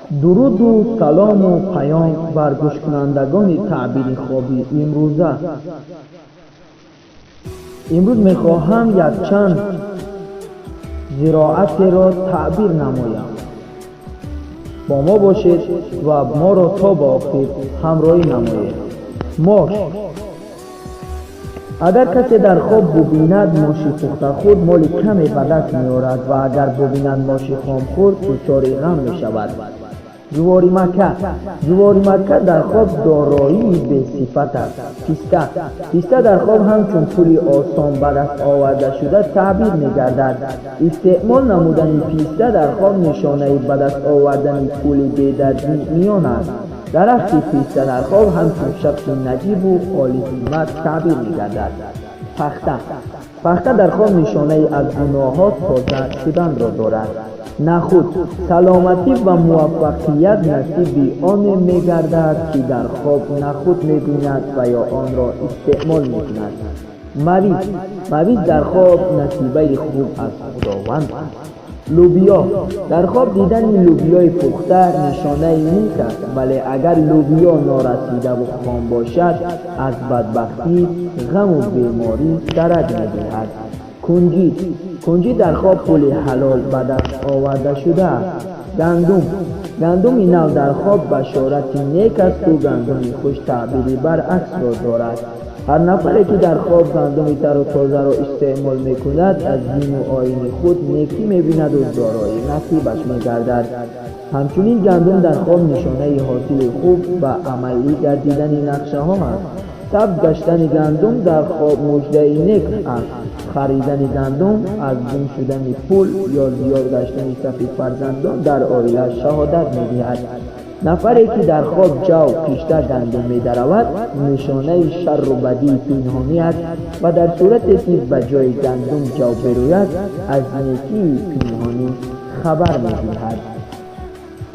Дуруду салому паём бар гӯшкунандагони таъбири хоби имрӯза. Имрӯз мехоҳам якчанд зироатеро таъбир намоям. Бо мо бошед ва моро то ба охир ҳамроҳӣ намоед. Мош. Агар касе дар хоб бубинад моши пухтахӯрд, моли каме ба даст меорад ва агар бубинад моши хомхӯрд, дучори ғам мешавад. Ҷуворимакка. Ҷуворимакка дар хоб дороии бесифат аст. Писта. Писта дар хоб ҳамчун пули осон ба даст овардашуда таъбир мегардад. Истеъмол намудани писта дар хоб нишонаи ба даст овардани пули бедардӣ миён аст. Дарахти писта дар хоб ҳамчун шахси наҷибу олиҳиммат таъбир мегардад. Пахта. Пахта дар хоб нишонаи аз гуноҳҳо тоза шуданро дорад. Нахуд. Саломатӣ ва муваффақият насиби оне мегардад, ки дар хоб нахуд мебинад ва ё онро истеъмол мекунад. Мавиз. Мавиз дар хоб насибаи хуб аз Худованд аст. Лӯбиё. Дар хоб дидани лӯбиёи пухта нишонаи нек аст, вале агар лӯбиё норасидаву хом бошад, аз бадбахтӣ, ғаму беморӣ дарак медиҳад. Кунҷид. Кунҷид дар хоб пули ҳалол ба даст оварда шудааст. Гандум. Гандуми нав дар хоб башорати нек асту гандуми хушк таъбири баръаксро дорад. Ҳар нафаре, ки дар хоб гандуми тару тозаро истеъмол мекунад, аз дину оини худ некӣ мебинаду дороӣ насибаш мегардад. Ҳамчунин гандум дар хоб нишонаи ҳосили хуб ва амалӣ гардидани нақшаҳо аст. Сабз гаштани гандум дар хоб муждаи нек аст. Харидани гандум аз гум шудани пул ё зиёд гаштани сафи фарзандон дар оила шаҳодат медиҳад. Нафаре, ки дар хоб ҷав, кишта, гандум медаравад, нишонаи шарру бадии пинҳонӣ аст ва дар сурате, ки ба ҷои гандум ҷав берӯяд, аз некии пинҳонӣ хабар медиҳад.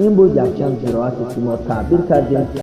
Ин буд якчанд зироате, ки мо таъбир кардем.